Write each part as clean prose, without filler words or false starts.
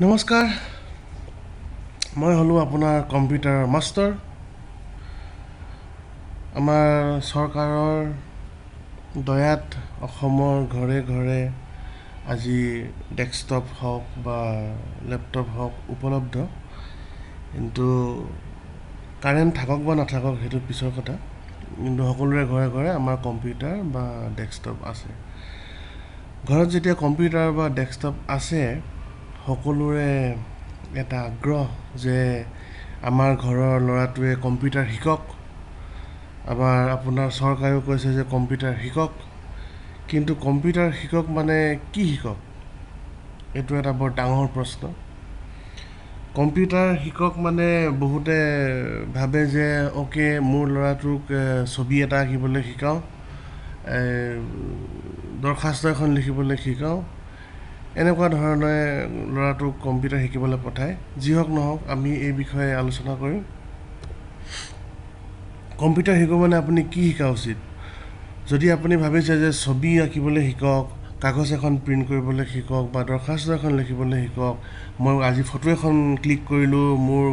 নমস্কাৰ, মই হ'লোঁ আপোনাৰ কম্পিউটাৰ মাষ্টাৰ। আমাৰ চৰকাৰৰ দয়াত অসমৰ ঘৰে ঘৰে আজি ডেস্কটপ হওক বা লেপটপ হওক উপলব্ধ। কিন্তু কাৰেণ্ট থাকক বা নাথাকক সেইটো পিছৰ কথা, কিন্তু সকলোৰে ঘৰে ঘৰে আমাৰ কম্পিউটাৰ বা ডেস্কটপ আছে। ঘৰত যেতিয়া কম্পিউটাৰ বা ডেস্কটপ আছে, সকলোৰে এটা আগ্ৰহ যে আমাৰ ঘৰৰ ল'ৰাটোৱে কম্পিউটাৰ শিকক। আমাৰ আপোনাৰ চৰকাৰেও কৈছে যে কম্পিউটাৰ শিকক। কিন্তু কম্পিউটাৰ শিকক মানে কি শিকক, এইটো এটা বৰ ডাঙৰ প্ৰশ্ন। কম্পিউটাৰ শিকক মানে বহুতে ভাবে যে অ'কে, মোৰ ল'ৰাটোক ছবি এটা আঁকিবলৈ শিকাওঁ, দৰখাস্ত এখন লিখিবলৈ শিকাওঁ, এনেকুৱা ধৰণে ল'ৰাটোক কম্পিউটাৰ শিকিবলৈ পঠায়। যি হওক নহওক, আমি এই বিষয়ে আলোচনা কৰিম। কম্পিউটাৰ শিকোঁ মানে আপুনি কি শিকা উচিত? যদি আপুনি ভাবিছে যে ছবি আঁকিবলৈ শিকক, কাগজ এখন প্ৰিণ্ট কৰিবলৈ শিকক বা দৰখাস্ত এখন লিখিবলৈ শিকক, মই আজি ফটো এখন ক্লিক কৰিলোঁ, মোৰ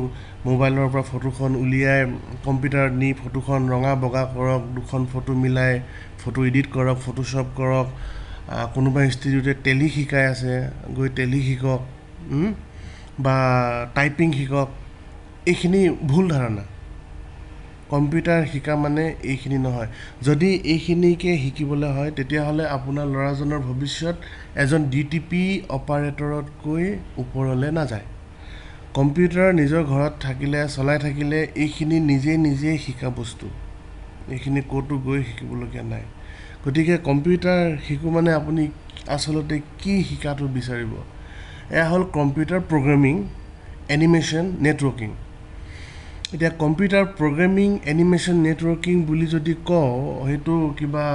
মোবাইলৰ পৰা ফটোখন উলিয়াই কম্পিউটাৰত নি ফটোখন ৰঙা বগা কৰক, দুখন ফটো মিলাই ফটো এডিট কৰক, ফটোশ্বপ কৰক, কোনোবা ইনষ্টিটিউটে টেলি শিকাই আছে, গৈ টেলি শিকক বা টাইপিং শিকক, এইখিনি ভুল ধাৰণা। কম্পিউটাৰ শিকা মানে এইখিনি নহয়। যদি এইখিনিকে শিকিবলৈ হয়, তেতিয়াহ'লে আপোনাৰ ল'ৰাজনৰ ভৱিষ্যত এজন ডিটিপি অপাৰেটৰতকৈ ওপৰলৈ নাযায়। কম্পিউটাৰ নিজৰ ঘৰত থাকিলে, চলাই থাকিলে এইখিনি নিজে নিজে শিকা বস্তু, এইখিনি ক'তো গৈ শিকিবলগীয়া নাই। গতিকে কম্পিউটাৰ শিকোঁ মানে আপুনি আচলতে কি শিকাটো বিচাৰিব? এয়া হ'ল কম্পিউটাৰ প্ৰগ্ৰেমিং, এনিমেশ্যন, নেটৱৰ্কিং। এতিয়া কম্পিউটাৰ প্ৰগ্ৰেমিং, এনিমেশ্যন, নেটৱৰ্কিং বুলি যদি কওঁ, সেইটো কিবা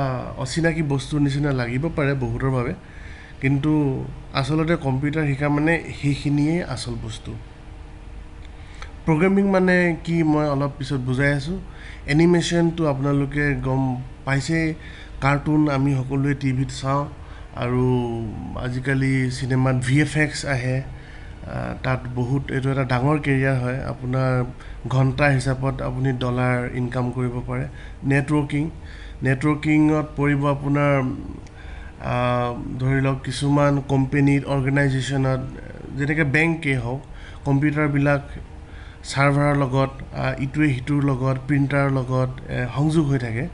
অচিনাকি বস্তুৰ নিচিনা লাগিব পাৰে বহুতৰ বাবে, কিন্তু আচলতে কম্পিউটাৰ শিকা মানে সেইখিনিয়ে আচল বস্তু। প্ৰগ্ৰেমিং মানে কি মই অলপ পিছত বুজাই আছোঁ। এনিমেশ্যনটো আপোনালোকে গম পাইছেই, কাৰ্টুন আমি সকলোৱে টিভিত চাওঁ আৰু আজিকালি চিনেমাত ভিএফএক্স আহে, তাত বহুত এইটো এটা ডাঙৰ কেৰিয়াৰ হয়। আপোনাৰ ঘণ্টা হিচাপত আপুনি ডলাৰ ইনকাম কৰিব পাৰে। নেটৱৰ্কিঙত পৰিব আপোনাৰ, ধৰি লওক কিছুমান কোম্পেনীত, অৰ্গেনাইজেশ্যনত, যেনেকৈ বেংকেই হওক, কম্পিউটাৰবিলাক ছাৰ্ভাৰৰ লগত, ইটোৱে সিটোৰ লগত, প্ৰিণ্টাৰৰ লগত সংযোগ হৈ থাকে।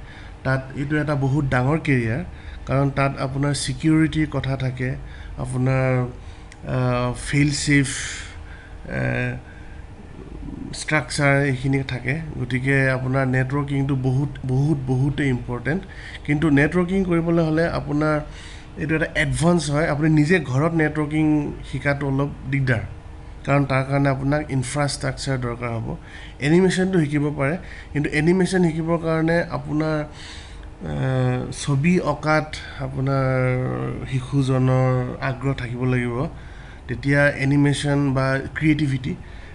তাত এইটো এটা বহুত ডাঙৰ কেৰিয়াৰ, কাৰণ তাত আপোনাৰ ছিকিউৰিটিৰ কথা থাকে, আপোনাৰ ফেইল ছেফ ষ্ট্ৰাকচাৰ এইখিনি থাকে। গতিকে আপোনাৰ নেটৱৰ্কিংটো বহুত বহুত বহুতেই ইম্পৰ্টেণ্ট। কিন্তু নেটৱৰ্কিং কৰিবলৈ হ'লে আপোনাৰ এইটো এটা এডভান্স হয়। আপুনি নিজে ঘৰত নেটৱৰ্কিং শিকাটো অলপ দিগদাৰ, কাৰণ তাৰ কাৰণে আপোনাক ইনফ্ৰাষ্ট্ৰাকচাৰ দৰকাৰ হ'ব। এনিমেশ্যনটো শিকিব পাৰে, কিন্তু এনিমেশ্যন শিকিবৰ কাৰণে আপোনাৰ ছবি অঁকাত আপোনাৰ শিশুজনৰ আগ্ৰহ থাকিব লাগিব। তেতিয়া এনিমেশ্যন বা ক্ৰিয়েটিভিটি,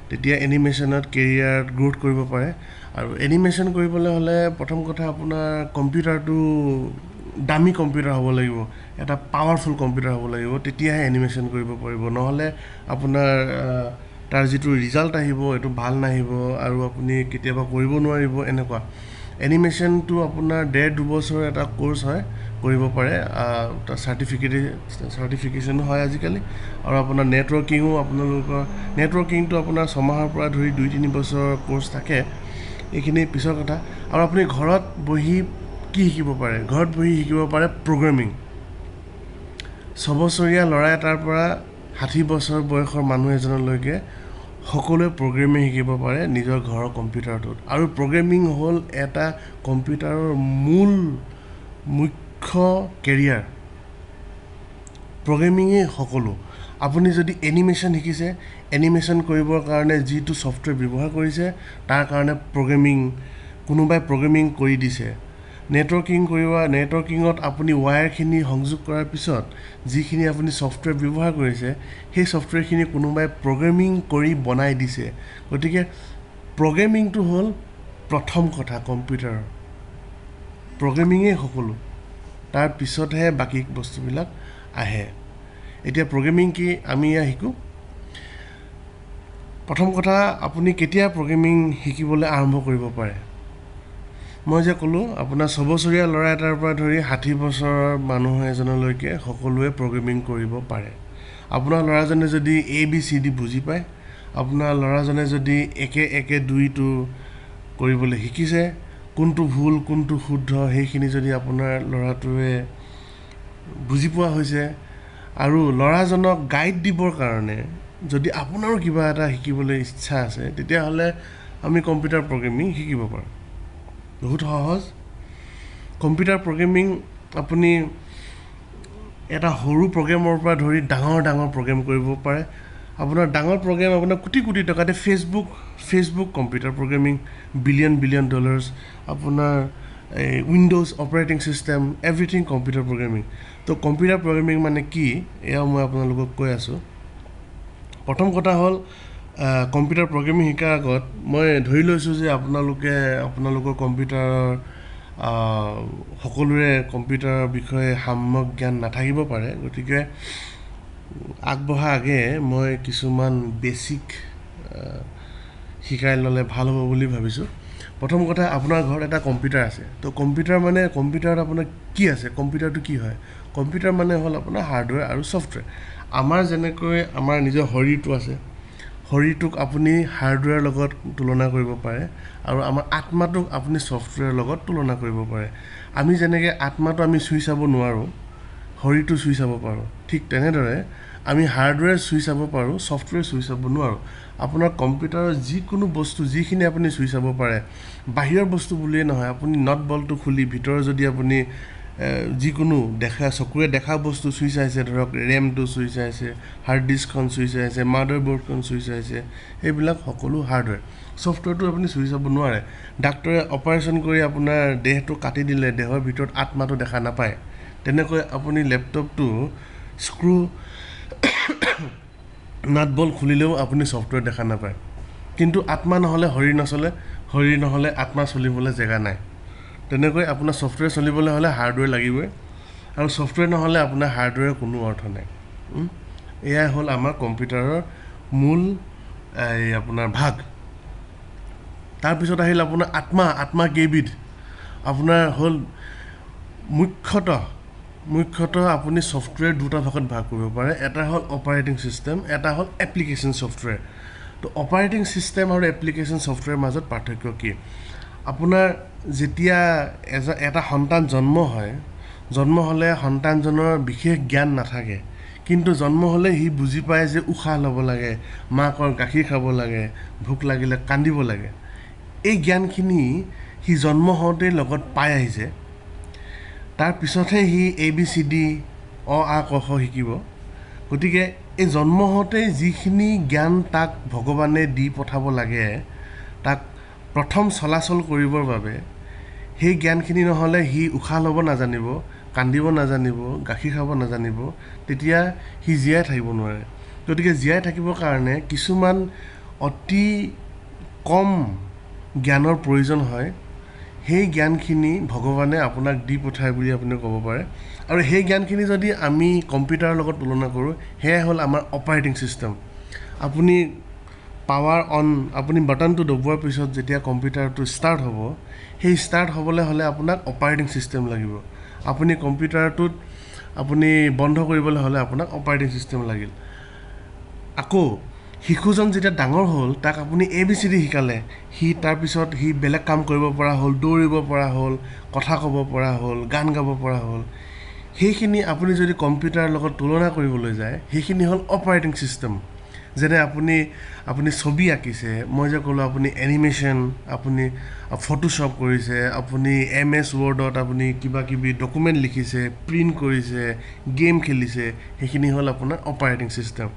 তেতিয়া এনিমেশ্যনত কেৰিয়াৰ গ্ৰ'থ কৰিব পাৰে। আৰু এনিমেশ্যন কৰিবলৈ হ'লে প্ৰথম কথা আপোনাৰ কম্পিউটাৰটো দামী কম্পিউটাৰ হ'ব লাগিব, এটা পাৱাৰফুল কম্পিউটাৰ হ'ব লাগিব, তেতিয়াহে এনিমেশ্যন কৰিব পাৰিব। নহ'লে আপোনাৰ তাৰ যিটো ৰিজাল্ট আহিব এইটো ভাল নাহিব আৰু আপুনি কেতিয়াবা কৰিব নোৱাৰিব। এনেকুৱা এনিমেশ্যনটো আপোনাৰ 1.5-2 বছৰ এটা ক'ৰ্চ হয়, কৰিব পাৰে। তাৰ চাৰ্টিফিকেশ্যনো হয় আজিকালি। আৰু আপোনাৰ নেটৱৰ্কিঙো, আপোনালোকৰ নেটৱৰ্কিংটো আপোনাৰ 6 মাহৰ পৰা ধৰি 2-3 বছৰৰ ক'ৰ্চ থাকে। এইখিনি পিছৰ কথা। আৰু আপুনি ঘৰত বহি কি শিকিব পাৰে? ঘৰত বহি শিকিব পাৰে প্ৰগ্ৰেমিং। 6 বছৰীয়া ল'ৰা এটাৰ পৰা 60 বছৰ বয়সৰ মানুহ এজনলৈকে সকলোৱে প্ৰগ্ৰেমিং শিকিব পাৰে নিজৰ ঘৰৰ কম্পিউটাৰটোত। আৰু প্ৰগ্ৰেমিং হ'ল এটা কম্পিউটাৰৰ মূল মুখ্য কেৰিয়াৰ। প্ৰগ্ৰেমিঙেই সকলো। আপুনি যদি এনিমেশ্যন শিকিছে, এনিমেশ্যন কৰিবৰ কাৰণে যিটো ছফ্টৱেৰ ব্যৱহাৰ কৰিছে, তাৰ কাৰণে প্ৰগ্ৰেমিং কোনোবাই প্ৰগ্ৰেমিং কৰি দিছে। নেটৱৰ্কিং কৰিব, নেটৱৰ্কিঙত আপুনি ৱায়াৰখিনি সংযোগ কৰাৰ পিছত যিখিনি আপুনি ছফ্টৱেৰ ব্যৱহাৰ কৰিছে, সেই ছফ্টৱেৰখিনি কোনোবাই প্ৰগ্ৰেমিং কৰি বনাই দিছে। গতিকে প্ৰগ্ৰেমিংটো হ'ল প্ৰথম কথা কম্পিউটাৰৰ। প্ৰগ্ৰেমিঙেই সকলো, তাৰ পিছতহে বাকী বস্তুবিলাক আহে। এতিয়া প্ৰগ্ৰেমিং কি আমি এয়া শিকোঁ। প্ৰথম কথা, আপুনি কেতিয়া প্ৰগ্ৰেমিং শিকিবলৈ আৰম্ভ কৰিব পাৰে? মই যে ক'লোঁ, আপোনাৰ 6 বছৰীয়া ল'ৰা এটাৰ পৰা ধৰি 60 বছৰৰ মানুহ এজনলৈকে সকলোৱে প্ৰগ্ৰেমিং কৰিব পাৰে। আপোনাৰ ল'ৰাজনে যদি এ বি চি ডি বুজি পায়, আপোনাৰ ল'ৰাজনে যদি একে একে দুইটো কৰিবলৈ শিকিছে, কোনটো ভুল কোনটো শুদ্ধ সেইখিনি যদি আপোনাৰ ল'ৰাটোৱে বুজি পোৱা হৈছে আৰু ল'ৰাজনক গাইড দিবৰ কাৰণে যদি আপোনাৰো কিবা এটা শিকিবলৈ ইচ্ছা আছে, তেতিয়াহ'লে আমি কম্পিউটাৰ প্ৰগ্ৰেমিং শিকিব পাৰোঁ। বহুত সহজ কম্পিউটাৰ প্ৰগ্ৰেমিং। আপুনি এটা সৰু প্ৰগ্ৰেমৰ পৰা ধৰি ডাঙৰ ডাঙৰ প্ৰগ্ৰেম কৰিব পাৰে। আপোনাৰ ডাঙৰ প্ৰগ্ৰেম, আপোনাৰ কোটি কোটি টকাতে Facebook computer programming, billion billion dollars, আপোনাৰ এই Windows operating system, everything computer programming। তো কম্পিউটাৰ প্ৰগ্ৰেমিং মানে কি, এয়াও মই আপোনালোকক কৈ আছোঁ। প্ৰথম কথা হ'ল, কম্পিউটাৰ প্ৰগ্ৰেমিং শিকাৰ আগত মই ধৰি লৈছোঁ যে আপোনালোকে আপোনালোকৰ কম্পিউটাৰৰ, সকলোৰে কম্পিউটাৰৰ বিষয়ে সাম্যক জ্ঞান নাথাকিব পাৰে। গতিকে আগবঢ়া আগেয়ে মই কিছুমান বেচিক শিকাই ল'লে ভাল হ'ব বুলি ভাবিছোঁ। প্ৰথম কথা, আপোনাৰ ঘৰত এটা কম্পিউটাৰ আছে। তো কম্পিউটাৰ মানে, কম্পিউটাৰত আপোনাৰ কি আছে? কম্পিউটাৰটো কি হয়? কম্পিউটাৰ মানে হ'ল আপোনাৰ হাৰ্ডৱেৰ আৰু ছফ্টৱেৰ। আমাৰ যেনেকৈ আমাৰ নিজৰ শৰীৰটো আছে, শৰীৰটোক আপুনি হাৰ্ডৱেৰৰ লগত তুলনা কৰিব পাৰে আৰু আমাৰ আত্মাটোক আপুনি ছফ্টৱেৰৰ লগত তুলনা কৰিব পাৰে। আমি যেনেকৈ আত্মাটো আমি চুই চাব নোৱাৰোঁ, শৰীৰটো চুই চাব পাৰোঁ, ঠিক তেনেদৰে আমি হাৰ্ডৱেৰ চুই চাব পাৰোঁ, ছফ্টৱেৰ চুই চাব নোৱাৰোঁ। আপোনাৰ কম্পিউটাৰৰ যিকোনো বস্তু যিখিনি আপুনি চুই চাব পাৰে, বাহিৰৰ বস্তু বুলিয়ে নহয়, আপুনি not বল্টটো খুলি ভিতৰৰ যদি আপুনি যিকোনো দেখা, চকুৰে দেখা বস্তু চুই চাইছে, ধৰক ৰেমটো চুই চাইছে, হাৰ্ড ডিস্কখন চুই চাইছে, মাডাৰ বৰ্ডখন চুই চাইছে, সেইবিলাক সকলো হাৰ্ডৱেৰ। ছফ্টৱেৰটো আপুনি চুই চাব নোৱাৰে। ডাক্তৰে অপাৰেশ্যন কৰি আপোনাৰ দেহটো কাটি দিলে দেহৰ ভিতৰত আত্মাটো দেখা নাপায়। তেনেকৈ আপুনি লেপটপটো স্ক্ৰু নাট বল্ট খুলিলেও আপুনি ছফ্টৱেৰ দেখা নাপায়। কিন্তু আত্মা নহ'লে শৰীৰ নচলে, শৰীৰ নহ'লে আত্মা চলিবলৈ জেগা নাই। তেনেকৈ আপোনাৰ ছফ্টৱেৰ চলিবলৈ হ'লে হাৰ্ডৱেৰ লাগিবই আৰু ছফ্টৱেৰ নহ'লে আপোনাৰ হাৰ্ডৱেৰৰ কোনো অৰ্থ নাই। এয়াই হ'ল আমাৰ কম্পিউটাৰৰ মূল এই আপোনাৰ ভাগ। তাৰপিছত আহিল আপোনাৰ আত্মা। আত্মা কেইবিধ? আপোনাৰ হ'ল মুখ্যতঃ আপুনি ছফ্টৱেৰ দুটা ভাগত ভাগ কৰিব পাৰে। এটা হ'ল অপাৰেটিং ছিষ্টেম, এটা হ'ল এপ্লিকেশ্যন ছফ্টৱেৰ। তো অপাৰেটিং ছিষ্টেম আৰু এপ্লিকেশ্যন ছফ্টৱেৰৰ মাজত পাৰ্থক্য কি? আপোনাৰ যেতিয়া এটা সন্তান জন্ম হয়, জন্ম হ'লে সন্তানজনৰ বিশেষ জ্ঞান নাথাকে। কিন্তু জন্ম হ'লে সি বুজি পায় যে উশাহ ল'ব লাগে, মাকৰ গাখীৰ খাব লাগে, ভোক লাগিলে কান্দিব লাগে। এই জ্ঞানখিনি সি জন্ম হওঁতেই লগত পাই আহিছে। তাৰপিছতহে সি এ বি চি ডি, অ আ ক খ শিকিব। গতিকে এই জন্ম হওঁতেই যিখিনি জ্ঞান তাক ভগৱানে দি পঠাব লাগে তাক প্ৰথম চলাচল কৰিবৰ বাবে, সেই জ্ঞানখিনি নহ'লে সি উশাহ ল'ব নাজানিব, কান্দিব নাজানিব, গাখীৰ খাব নাজানিব, তেতিয়া সি জীয়াই থাকিব নোৱাৰে। গতিকে জীয়াই থাকিবৰ কাৰণে কিছুমান অতি কম জ্ঞানৰ প্ৰয়োজন হয়। সেই জ্ঞানখিনি ভগৱানে আপোনাক দি পঠায় বুলি আপুনি ক'ব পাৰে। আৰু সেই জ্ঞানখিনি যদি আমি কম্পিউটাৰৰ লগত তুলনা কৰোঁ, সেয়াই হ'ল আমাৰ অপাৰেটিং ছিষ্টেম। আপুনি পাৱাৰ অন, আপুনি বাটনটো দবোৱাৰ পিছত যেতিয়া কম্পিউটাৰটো ষ্টাৰ্ট হ'ব, সেই ষ্টাৰ্ট হ'বলৈ হ'লে আপোনাক অপাৰেটিং ছিষ্টেম লাগিব। আপুনি কম্পিউটাৰটোত আপুনি বন্ধ কৰিবলৈ হ'লে আপোনাক অপাৰেটিং ছিষ্টেম লাগিল। আকৌ শিশুজন যেতিয়া ডাঙৰ হ'ল, তাক আপুনি এ বি চি ডি শিকালে, সি তাৰপিছত সি বেলেগ কাম কৰিব পৰা হ'ল, দৌৰিব পৰা হ'ল, কথা ক'ব পৰা হ'ল, গান গাব পৰা হ'ল। সেইখিনি আপুনি যদি কম্পিউটাৰৰ লগত তুলনা কৰিবলৈ যায়, সেইখিনি হ'ল অপাৰেটিং ছিষ্টেম। যেনে আপুনি ছবি আঁকিছে, মই যে ক'লোঁ, আপুনি এনিমেশ্যন, আপুনি ফটোশ্বপ কৰিছে, আপুনি এম এছ ৱৰ্ডত আপুনি কিবা কিবি ডকুমেণ্ট লিখিছে, প্ৰিণ্ট কৰিছে, গেম খেলিছে, সেইখিনি হ'ল আপোনাৰ অপাৰেটিং ছিষ্টেম।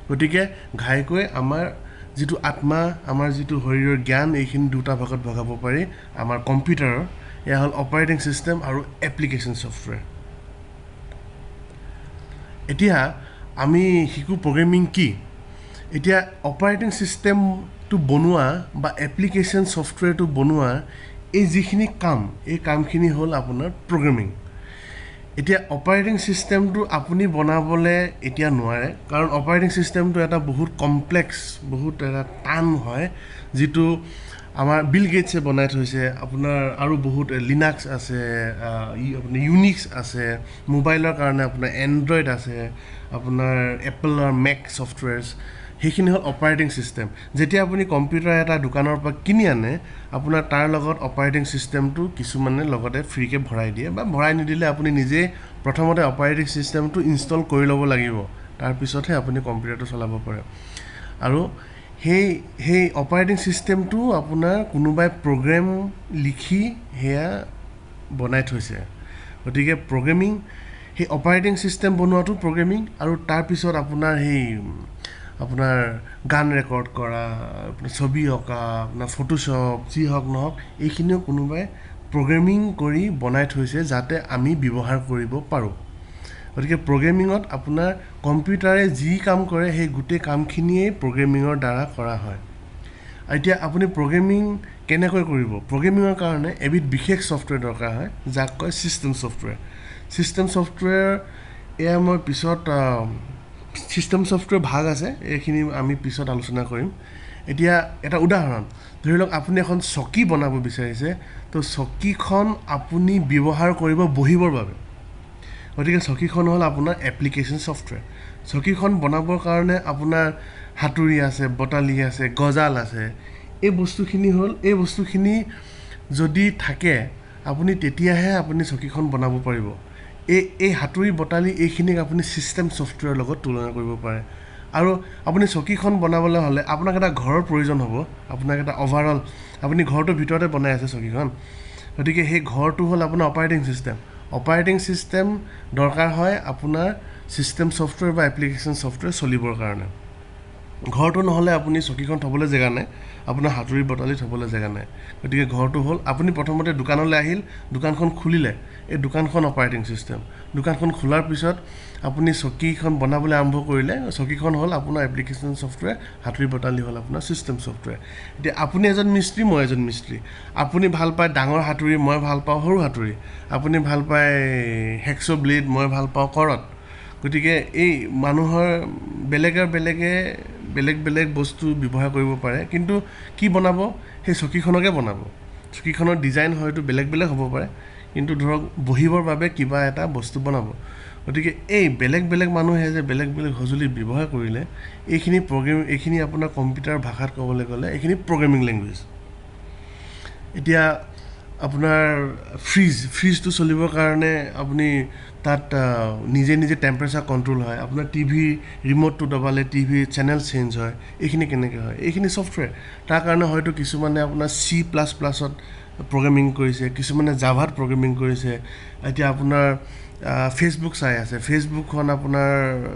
গতিকে ঘাইকৈ আমাৰ যিটো আত্মা, আমাৰ যিটো শৰীৰৰ জ্ঞান, এইখিনি দুটা ভাগত ভগাব পাৰি আমাৰ কম্পিউটাৰৰ। এয়া হ'ল অপাৰেটিং ছিষ্টেম আৰু এপ্লিকেশ্যন ছফ্টৱেৰ। এতিয়া আমি শিকোঁ প্ৰগ্ৰেমিং কি। এতিয়া অপাৰেটিং ছিষ্টেমটো বনোৱা বা এপ্লিকেশ্যন ছফ্টৱেৰটো বনোৱা, এই যিখিনি কাম, এই কামখিনি হ'ল আপোনাৰ প্ৰগ্ৰেমিং। এতিয়া অপাৰেটিং ছিষ্টেমটো আপুনি বনাবলৈ এতিয়া নোৱাৰে, কাৰণ অপাৰেটিং ছিষ্টেমটো এটা বহুত কমপ্লেক্স, বহুত এটা টান হয়, যিটো আমাৰ বিল গেটছে বনাই থৈছে। আপোনাৰ আৰু বহুত লিনাক্স আছে, আপোনাৰ ইউনিক্স আছে, মোবাইলৰ কাৰণে আপোনাৰ এণ্ড্ৰইড আছে, আপোনাৰ এপলৰ মেক ছফ্টৱেৰছ, সেইখিনি হ'ল অপাৰেটিং ছিষ্টেম। যেতিয়া আপুনি কম্পিউটাৰ এটা দোকানৰ পৰা কিনি আনে, আপোনাৰ তাৰ লগত অপাৰেটিং ছিষ্টেমটো কিছুমানে লগতে ফ্ৰীকৈ ভৰাই দিয়ে, বা ভৰাই নিদিলে আপুনি নিজেই প্ৰথমতে অপাৰেটিং ছিষ্টেমটো ইনষ্টল কৰি ল'ব লাগিব, তাৰপিছতহে আপুনি কম্পিউটাৰটো চলাব পাৰে। আৰু সেই সেই অপাৰেটিং ছিষ্টেমটো আপোনাৰ কোনোবাই প্ৰগ্ৰেম লিখি সেয়া বনাই থৈছে। গতিকে প্ৰগ্ৰেমিং, সেই অপাৰেটিং ছিষ্টেম বনোৱাটো প্ৰগ্ৰেমিং, আৰু তাৰপিছত আপোনাৰ সেই আপোনাৰ গান ৰেকৰ্ড কৰা, আপোনাৰ ছবি অঁকা, আপোনাৰ ফটোশ্বপ, যি হওক নহওক, এইখিনিও কোনোবাই প্ৰগ্ৰেমিং কৰি বনাই থৈছে যাতে আমি ব্যৱহাৰ কৰিব পাৰোঁ। গতিকে প্ৰগ্ৰেমিঙত আপোনাৰ কম্পিউটাৰে যি কাম কৰে সেই গোটেই কামখিনিয়েই প্ৰগ্ৰেমিঙৰ দ্বাৰা কৰা হয়। এতিয়া আপুনি প্ৰগ্ৰেমিং কেনেকৈ কৰিব? প্ৰগ্ৰেমিঙৰ কাৰণে এবিধ বিশেষ ছফ্টৱেৰ দৰকাৰ হয়, যাক কয় ছিষ্টেম ছফ্টৱেৰ। ছিষ্টেম ছফ্টৱেৰ এয়া মই পিছত, ছিষ্টেম ছফ্টৱেৰ ভাগ আছে, এইখিনি আমি পিছত আলোচনা কৰিম। এতিয়া এটা উদাহৰণ ধৰি লওক, আপুনি এখন চকী বনাব বিচাৰিছে, তো চকীখন আপুনি ব্যৱহাৰ কৰিব বহিবৰ বাবে। গতিকে চকীখন হ'ল আপোনাৰ এপ্লিকেশ্যন ছফ্টৱেৰ। চকীখন বনাবৰ কাৰণে আপোনাৰ হাতুৰী আছে, বটালি আছে, গজাল আছে, এই বস্তুখিনি হ'ল, এই বস্তুখিনি যদি থাকে আপুনি তেতিয়াহে আপুনি চকীখন বনাব পাৰিব। এই হাতুৰী, বটালি এইখিনিক আপুনি ছিষ্টেম ছফ্টৱেৰৰ লগত তুলনা কৰিব পাৰে। আৰু আপুনি চকীখন বনাবলৈ হ'লে আপোনাক এটা ঘৰৰ প্ৰয়োজন হ'ব, আপোনাক এটা অভাৰঅল, আপুনি ঘৰটোৰ ভিতৰতে বনাই আছে চকীখন, গতিকে সেই ঘৰটো হ'ল আপোনাৰ অপাৰেটিং ছিষ্টেম। অপাৰেটিং ছিষ্টেম দৰকাৰ হয় আপোনাৰ ছিষ্টেম ছফ্টৱেৰ বা এপ্লিকেশ্যন ছফ্টৱেৰ চলিবৰ কাৰণে। ঘৰটো নহ'লে আপুনি চকীখন থ'বলৈ জেগা নাই, আপোনাৰ হাতুৰী বটালি থ'বলৈ জেগা নাই। গতিকে ঘৰটো হ'ল, আপুনি প্ৰথমতে দোকানলৈ আহিল, দোকানখন খুলিলে, এই দোকানখন অপাৰেটিং ছিষ্টেম। দোকানখন খোলাৰ পিছত আপুনি চকীখন বনাবলৈ আৰম্ভ কৰিলে, চকীখন হ'ল আপোনাৰ এপ্লিকেশ্যন ছফ্টৱেৰ, হাতুৰী বটালি হ'ল আপোনাৰ ছিষ্টেম ছফ্টৱেৰ। এতিয়া আপুনি এজন মিস্ত্ৰী, মই এজন মিস্ত্ৰী। আপুনি ভাল পায় ডাঙৰ হাতুৰী, মই ভাল পাওঁ সৰু হাতুৰী। আপুনি ভাল পায় হেক্স' ব্লেড, মই ভাল পাওঁ কৰত। গতিকে এই মানুহৰ বেলেগে বেলেগে বেলেগ বেলেগ বস্তু ব্যৱহাৰ কৰিব পাৰে, কিন্তু কি বনাব, সেই চকীখনকে বনাব। চকীখনৰ ডিজাইন হয়তো বেলেগ বেলেগ হ'ব পাৰে, কিন্তু ধৰক বহিবৰ বাবে কিবা এটা বস্তু বনাব। গতিকে এই বেলেগ বেলেগ মানুহে যে বেলেগ বেলেগ সঁজুলি ব্যৱহাৰ কৰিলে, এইখিনি প্ৰগ্ৰেম, এইখিনি আপোনাৰ কম্পিউটাৰ ভাষাত ক'বলৈ গ'লে এইখিনি প্ৰগ্ৰেমিং লেংগুৱেজ। এতিয়া আপোনাৰ ফ্ৰিজটো চলিবৰ কাৰণে আপুনি তাত নিজে নিজে টেম্পাৰেচাৰ কণ্ট্ৰল হয়, আপোনাৰ টিভিৰ ৰিম'টটো দবালে টিভিৰ চেনেল চেঞ্জ হয়, এইখিনি কেনেকৈ হয়, এইখিনি ছফ্টৱেৰ। তাৰ কাৰণে হয়তো কিছুমানে আপোনাৰ চি প্লাছ প্লাছত প্ৰগ্ৰেমিং কৰিছে, কিছুমানে জাভাত প্ৰগ্ৰেমিং কৰিছে। এতিয়া আপোনাৰ ফেচবুক চাই আছে, ফেচবুকখন আপোনাৰ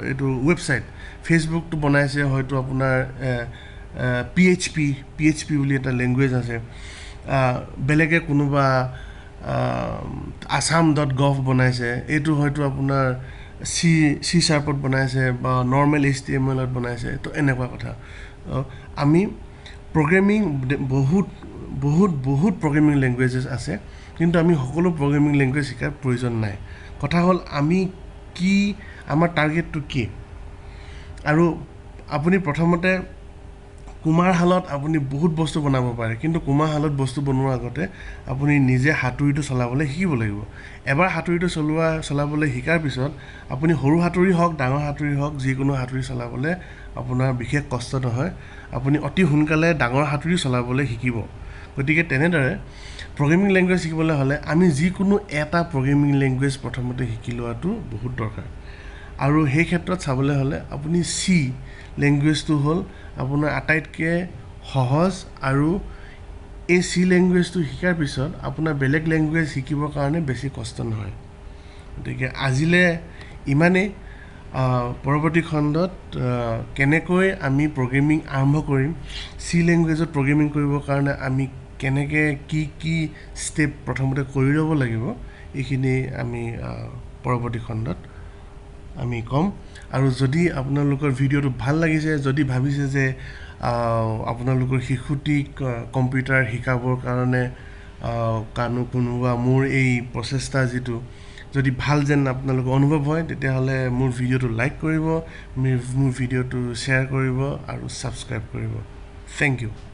এইটো ৱেবছাইট, ফেচবুকটো বনাইছে হয়তো আপোনাৰ পি এইচ পি বুলি এটা লেংগুৱেজ আছে। বেলেগে কোনোবা আছাম.গভ বনাইছে, এইটো হয়তো আপোনাৰ চি চি শ্বাৰ্পত বনাইছে বা নৰ্মেল এইচটিএমএলত বনাইছে। তো এনেকুৱা কথা। আমি প্ৰগ্ৰেমিং বহুত বহুত বহুত প্ৰগ্ৰেমিং লেংগুৱেজেছ আছে, কিন্তু আমি সকলো প্ৰগ্ৰেমিং লেংগুৱেজ শিকাৰ প্ৰয়োজন নাই। কথা হ'ল আমি কি, আমাৰ টাৰ্গেটটো কি। আৰু আপুনি প্ৰথমতে কুমাৰশালত আপুনি বহুত বস্তু বনাব পাৰে, কিন্তু কুমাৰশালত বস্তু বনোৱাৰ আগতে আপুনি নিজে হাতুৰীটো চলাবলৈ শিকিব লাগিব। এবাৰ হাতুৰীটো চলাবলৈ শিকাৰ পিছত আপুনি সৰু হাতুৰী হওক, ডাঙৰ হাতুৰী হওক, যিকোনো হাতুৰী চলাবলৈ আপোনাৰ বিশেষ কষ্ট নহয়। আপুনি অতি সোনকালে ডাঙৰ হাতুৰী চলাবলৈ শিকিব। গতিকে তেনেদৰে প্ৰগ্ৰেমিং লেংগুৱেজ শিকিবলৈ হ'লে আমি যিকোনো এটা প্ৰগ্ৰেমিং লেংগুৱেজ প্ৰথমতে শিকি লোৱাটো বহুত দৰকাৰ। আৰু সেই ক্ষেত্ৰত চাবলৈ হ'লে আপুনি চি লেংগুৱেজটো হ'ল আপোনাৰ আটাইতকৈ সহজ, আৰু এই চি লেংগুৱেজটো শিকাৰ পিছত আপোনাৰ বেলেগ লেংগুৱেজ শিকিবৰ কাৰণে বেছি কষ্ট নহয়। গতিকে আজিলৈ ইমানেই। পৰৱৰ্তী খণ্ডত কেনেকৈ আমি প্ৰগ্ৰেমিং আৰম্ভ কৰিম, চি লেংগুৱেজত প্ৰগ্ৰেমিং কৰিবৰ কাৰণে আমি কেনেকৈ কি কি ষ্টেপ প্ৰথমতে কৰি ল'ব লাগিব, এইখিনি আমি পৰৱৰ্তী খণ্ডত আমি ক'ম। আৰু যদি আপোনালোকৰ ভিডিঅ'টো ভাল লাগিছে, যদি ভাবিছে যে আপোনালোকৰ শিশুটিক কম্পিউটাৰ শিকাবৰ কাৰণে কানো কোনোবা মোৰ এই প্ৰচেষ্টা যিটো যদি ভাল যেন আপোনালোকৰ অনুভৱ হয়, তেতিয়াহ'লে মোৰ ভিডিঅ'টো লাইক কৰিব, মোৰ ভিডিঅ'টো শ্বেয়াৰ কৰিব আৰু ছাবস্ক্ৰাইব কৰিব। Thank you.